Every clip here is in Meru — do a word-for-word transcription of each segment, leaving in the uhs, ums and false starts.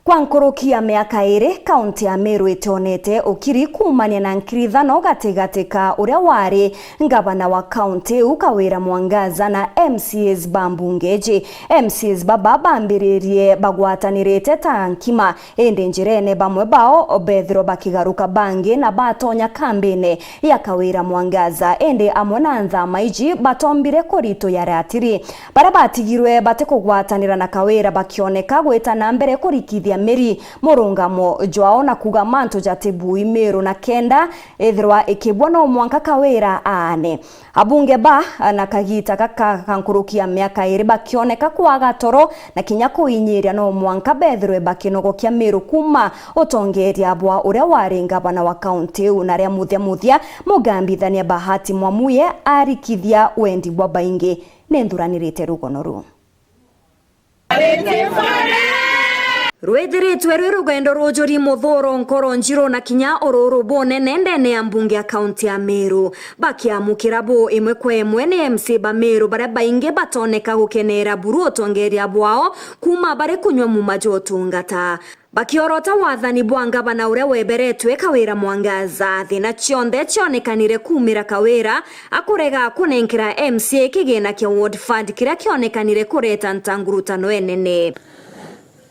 Kwa nkuruki ya miaka iri, kaunti ya Meru itionete ukiri kuumania na nkirithano gatigati ka uria wari ngavana wa kaunti iu Kawira Mwangaza na M C As ba mbunge iji. M C As baba bambiririe bagwatanirite ta nkima, indi njirene bamwe bao bethirwa bakigaruka bangi na batonya kambine ya Kawira Mwangaza, indi amwe na nthama iji batombire kurituya ratiri. Baria batigirwe batikugwatanira na Kawira bakioneka gwita na mbere kurikithia miri murungamo jwao na kuuga mantu jatibui Meru na kenda ithirwa ikibua no mwanka Kawira aane. Abunge ba na kagiita gaka ka nkuruki ya miaka iri bakioneka kwaga toro na kinya kuinyiria no mwanka bethirwe bakinogokia Meru kuuma utongeria bwa uria wari ngavana wa kaunti iu na ria muthia muthia mugambithania Bahati Mwamuye arikithia wendi bwa baingi. Ni nthuranirite rugono ruu. Rwithiritwe rwi rugendo rujuri muthuro, nkoro njiru na kinya ururu bunene ndene ya mbunge ya kaunti ya Meru. Bakiamukira bu imwe kwa imwe ni M C A ba Meru baria baingi batoneka gukenera buru utongeria bwao kuuma bari kunywa muuma jwa utungata. Bakiorota wathani bwa ngavana uria weberetwe Kawira Mwangaza, thina cionthe cionekanire kuumira Kawira akurega kunenkera M C A kigina kia ward fund kiria kionekanire kureta ntangurutano enene.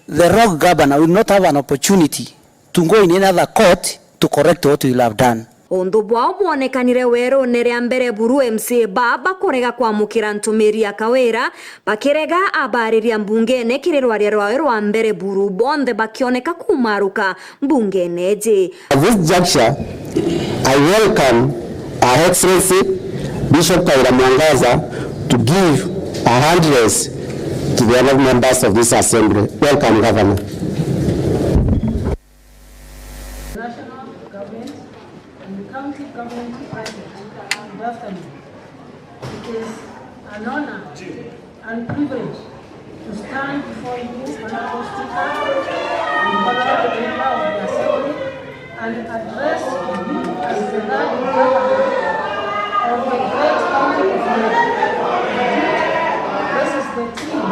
The rogue governor will not have an opportunity to go in another court to correct what you have done. Unthu bwao bwonekanire werune ria mbere buru M C A ba bakurega kwamukira ntumiri ya Kawira, bakirega abariria mbungene kiri rwaria rwawe rwa mbere buru, bonthe bakioneka kumaruka mbungene iji. At this juncture, I welcome Her Excellency Bishop Kawira Mwangaza to give a hand raise to the honorable members of this assembly. Welcome, Governor. National government and county government party. Good afternoon. It is an honor and privilege to stand before you, Honorable Speaker and Honorable Member of the Assembly, and address you as the third governor of the great county of Meru. This is the team,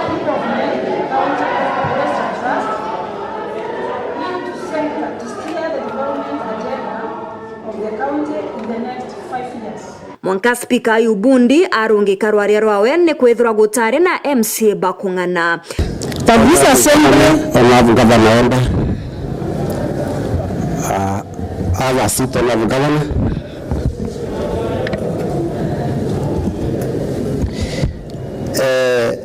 people of Meru, county of Grace and Trust, here to center, to steer the development agenda of the county in the next five years. Mwanka Spika Ayubu Ndi arungika rwaria rwawe ni kwithirwa gutari na M C A bakung'ana. For this assembly, Honorable Governor Wenda, uh, have a seat, Honorable Governor. Uh,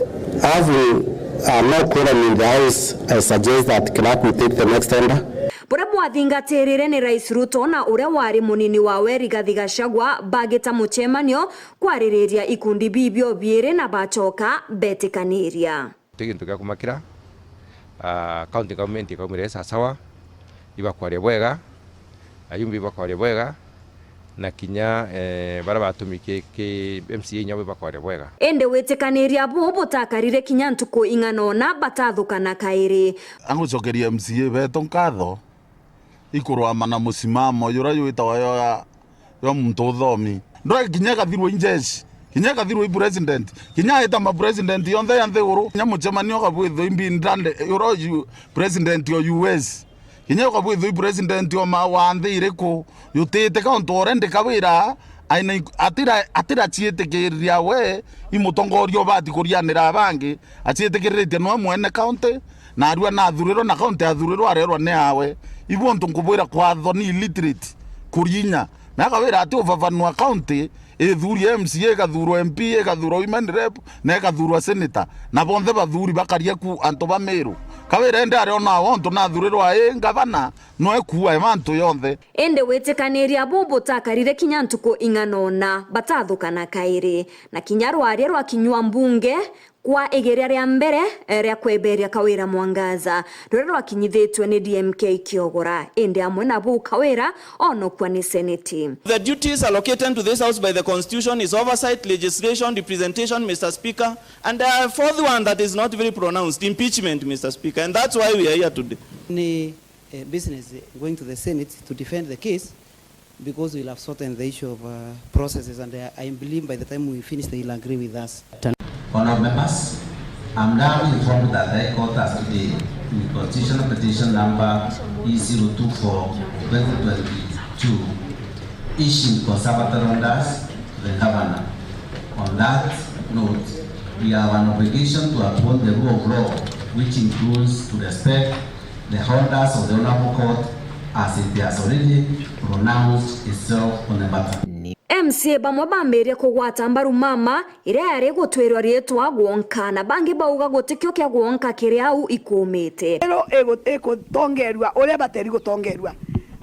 having, uh, no quorum in the House, I suggest that clerk will take the next order. Buria bwathingatirire ni Rais Ruto na uria wari munini wawe Rigathi Gachagua bagita mucemanio kwaririria ikundi bibio biiri na bacoka betikaniria. Ti gintu gia kumakira. Ah, county government ikaumira i sasawa, ibakwaria bwega, ayumbi ibakwaria bwega, na kinya, eh, baria batumi ki, ki M C A inya bo ibakwaria bwega. Indi witikaniria buu butakarire kinya ntuku ing'ana una batathukana kairi. Angucokeria M C A betu nkatho ikurwama na musimamo juria jwitagwa yo ya, yo muntu uthomi. Ndwe kinya ikathirwa i njeshi, kinya ikathirwa i president, kinya aita ma president yonthe ya nthiguru, kinya mucemanio ukabwithwa i Bin Laden, uria uju president o U S. Kinya ukabwithwa i president o ma, wa nthi iriku, jutite ka untu already Kawira aina ik-, atira, atira ciitikiriria we i mutongoria ubati kurianira abangi, aciitikiriritie nwe mwene county, na arua nathurirwa na county athurirwa arerwa ni awe. Ibu untu nkubwira kwatho ni illiterate kurinya. Na Kawira ati uvavanua county, ithuria M C A, ikathurwa M P, ikathurwa women rep, na ikathurwa senator. Na bonthe bathuri bakaria ku antu ba Meru. Kawira indi ariona awe untu nathurirwa i ngavana, no ekuua mantu yonthe. Indi witikaniria buu butakarire kinya ntuku ing'ana una batathukana kairi. Na kinya rwaria rwakinywa mbunge, kwa igeria ria mbere, eh, ria kweberia Kawira Mwangaza, ruria rwakinyithitwe ni D M K Kiogora, indi amwe na buu Kawira onokua ni Seneti. The duties allocated to this House by the Constitution is oversight, legislation, representation, Mister Speaker, and a fourth one that is not very pronounced, impeachment, Mister Speaker, and that's why we are here today. Ni, eh, business going to the Senate to defend the case. Because we'll have sorted the issue of, uh, processes, and, uh, I believe by the time we finish, they'll agree with us. Honourable members, I'm now informed that the High Court has today in constitutional petition number E zero two four twenty twenty-two, issuing conservatory orders to the governor. On that note, we have an obligation to uphold the rule of law, which includes to respect the orders of the Honourable Court as it has already pronounced itself on the matter. M C A bamwe bambirie kugwata mbaru mama iria yari gutwirwa riitwa gwonka, na bangi bauga gutikio kia gwonka kiri au ikumite. Ero igu-, igutongerua uria bateri gutongerua.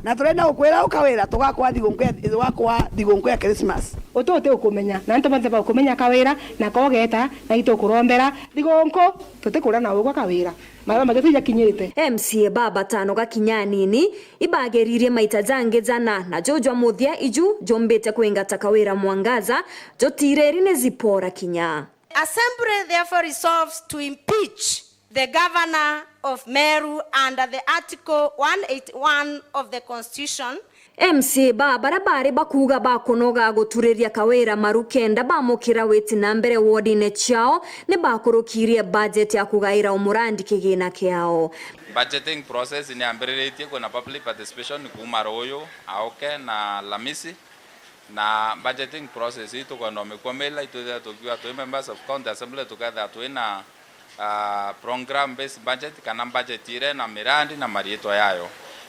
Na turenda gukwira ukawira tugakwa thigunku ya, tugakwa thigunku ya Christmas. Utu uti ukumenya, na antu bonthe baukumenya kawira, na kogeta, na itukurombera thigunku, tutikuria na ugwa kawira. Maromba jatu ijakinyite. M C A ba batano gakinya anini ibageririe maita jangi jana, na juu jwa muthia iju jumbite kwingata Kawira Mwangaza, jutiriri ni Zipora Kinya. Assembly therefore resolves to impeach the governor of Meru under the Article one eighty-one of the Constitution. M C A ba baria bari bakuuga bakunoga guturiria Kawira maru kenda bamukira witi na mbere wodine ciao, ni bakurukirie budget ya kugaira umurandi kigina kiao. Budgeting process ni yambiriritie, kwina public participation kuuma ruuyu, aoke na Alamisi, na budgeting process ii tukwenda umikua mila, itwithira tukiuga twi members of county assembly, tukethira twina ah, program based budget kana budget iria na mirandi na mariitwa yayo,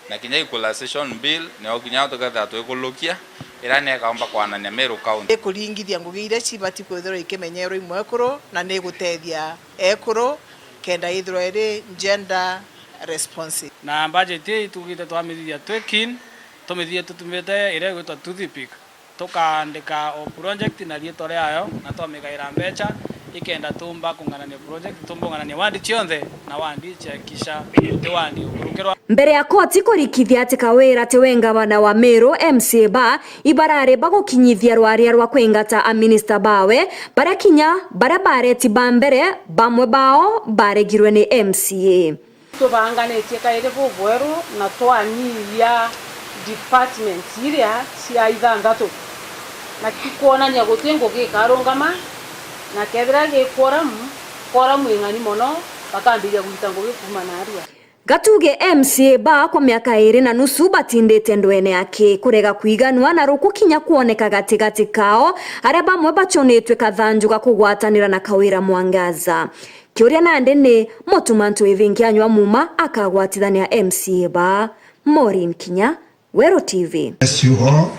na kinya equalization bill niyo kinya tukethira twikulukia, iria ni ikaumba kwanania Meru County. Ikuringithia ngugi iria cibati kwithirwa ikimenyerwa i mwekuru, na ni igutethia ekuru kenda ithirwa iri gender responsive. Na budget ii tugite twamithithia twi keen, tumithithie tutumite iria igwitwa Toothpick. Tukaandika o project na riitwa riayo, na twamigaira mbeca, ikenda tumba kung'anania project, tumba kung'anania ward cionthe, na ward ciakisha ti ward ukurukirwa. Mbere ya koti kurikithia ati Kawira tiwe ngavana wa Meru, M C A ba ibarari bagukinyithia rwaria rwa kwingata aminista bawe, baria kinya baria bareti ba mbere, bamwe bao baregirwe ni M C A. Tubanganitie kairi bubweru na twanyihia departments iria cia ithanthatu, na ti kwonania guti ngugi ikarungama, na kethira gi quorum, quorum ing'ani mono, bakambiria gwita ngugi kuuma narua. Gatuge M C A ba kwa miaka iri na nusu batindite ndwene aki kurega kwiganua na ruku kinya kwoneka gatigati kao, aria bamwe bachunitwe kathanju ga kugwatanira na Kawira Mwangaza. Kiuria nandi ni, Mutuma Ntwithinki anywa muma akagwatithania M C A ba? Maureen Kinya, Weru T V. Bless you all.